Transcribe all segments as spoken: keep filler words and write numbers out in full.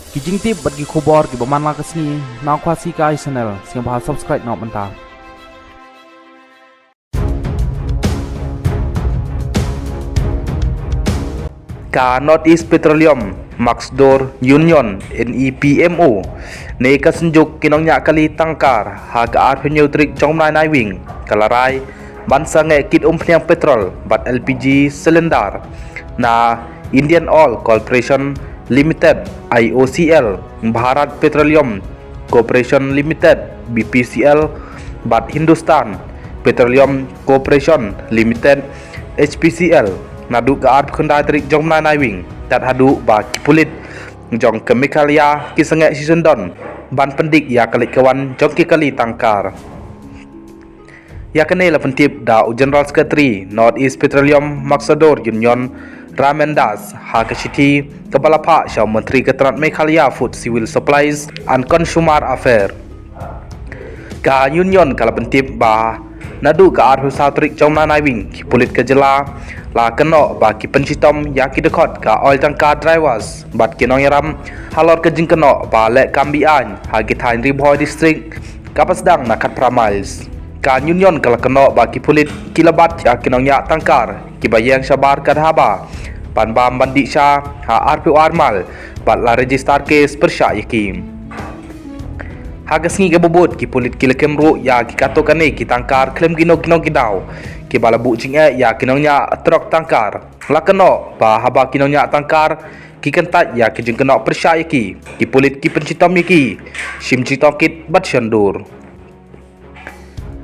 Ki jingtip bad ki khubor kiba man la ka sngi na Khasi Kai Channel, sngewbha subscribe noh mynta. Ka North East Petroleum Magsdoor Union, N E P M O, ne ka synjuk ki nongñiah kali tangkar ha ka arphew hynñiew tarik jong u bnai Naiwieng ka la rai ban sangeh kit umphniang petrol bad L P G cylinder na Indian Oil Corporation Limited, I O C L, Bharat Petroleum Corporation Limited, B P C L, bad Hindustan Petroleum Corporation Limited, H P C L, naduh ka arphew khyndai tarik jong u bnai Naiwieng, tad haduh ba ki pulit jong ka Meghalaya ki sangeh shisyndon ban pyndik ïa ka leit ka wan jong ki kali tangkar. Ïa kane la pyntip da u General Secretary North East Petroleum Magsdoor Union, Ramen Das, ha ka shithi kaba la phah sha u Myntri ka tnat Meghalaya Food, Civil Supplies and Consumer Affairs. Ka Union ka la pyntip ba naduh ka arphew saw tarik jong u bnai Naiwieng, ki pulit ka jylla la kynnoh ba ki pynshitom ïa ki dkhot ka oil tanker drivers bad ki nongïalam halor ka jingkynnoh ba leh kam be-aiñ ha ki thaiñ Ri Bhoi District kaba sdang na khatphra miles. Ka Union ka la kynnoh ba ki pulit ki la bat ïa ki nongñiah tangkar kiba ïeng shabar ka dhaba ban bam ban dih sha ha arphew ar mile bad la register case pyrshah ïa ki. Ha ka sngi kaba bud, ki pulit ki la kem ruh ïa ki katto katne ki tangkar khlem kino kino ki daw, kiba la buh jingeh ïa ki nongñiah trok tangkar. La kynnoh ba haba ki nongñiah tangkar ki kyntait ïa ki jingkynnoh pyrshah ïa ki, ki pulit ki pynshitom ïa ki, shim jingtohkit bad shon dur.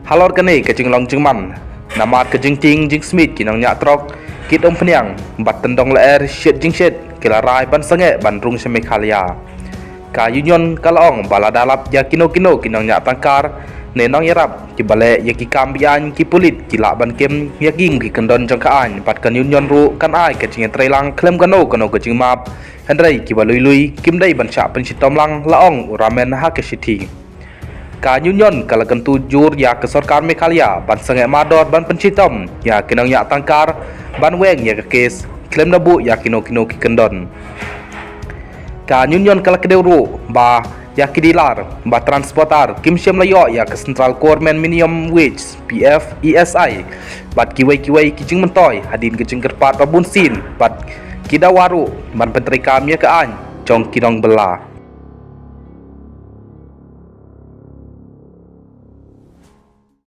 Halor kane ka jinglong jingman, namar ka jingtieng jingsmit ki nongñiah trok kit umphniang bad tyndong lyer shet jingshet, ki la rai ban sangeh ban rung sha Meghalaya. Ka Union ka la ong ba lada lap ïa kino kino ki nongñiah tangkar ne nongïarap kiba leh ïa ki kam be-aiñ, ki pulit ki lah ban kem ïa ki kum ki kyndon jong ka aiñ, bad ka Union ruh kan ai ka jingïatreilang khlem kano kano ka jingmap. Hynrei kiba lui lui kim dei ban shah pynshitom lang, la ong u Ramen ha ka shithi. Ka Union ka la kyntu jur ïa ka sorkar Meghalaya ban sangeh mardor ban pynshitom ïa ki nongñiah tangkar ban weng ïa ka case khlem da buh ïa kino kino ki kyndon. Ka Union ka la kdew ruh ba ïa ki dealer bad transporter kim shym la ïoh ïa ka Central Government Minimum Wage, P F E S I, bad kiwei kiwei ki jingmyntoi hadien ka jingkyrpad ba bunsien, bad ki dawa ruh ban pyntreikam ïa ka aiñ jong ki nongbylla.